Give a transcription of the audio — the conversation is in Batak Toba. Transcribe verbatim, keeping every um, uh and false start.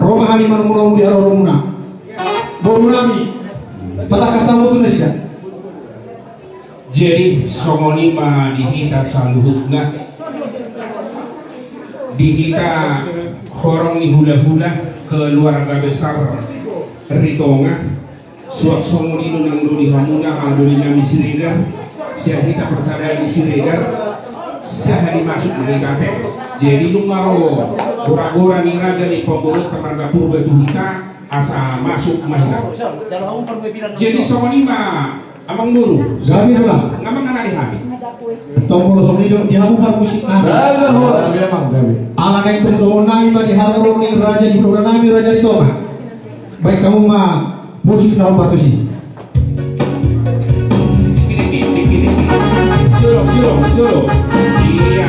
Ro ma hami manumuna di haroromuna. Boru nami, patangkas hamu tu nasida. Jadi songon i ma di hita saluhutna, di hita horong ni hulahula keluarga besar Ritonga. Suang songon i do nang do di hamuna, angka doli nami Siregar, sian hita parsadaan ni Siregar, sahat i masuk di K P. Jadi nunga ro gora-gora ni raja ni pamboruonta marga Purba tu hita, asa masuk ma hita. Jadi songon i ma, amang boru. Gabe ma. Nga manganali hami. Tong molo songon i do di hamu parmusik nami. Gabe, gabe, amang, gabe. Ala naeng tongon nami ma di haroro ni raja ni hulahula nami, raja Ritonga. Baen hamu ma musik na hombar tusi. Iya.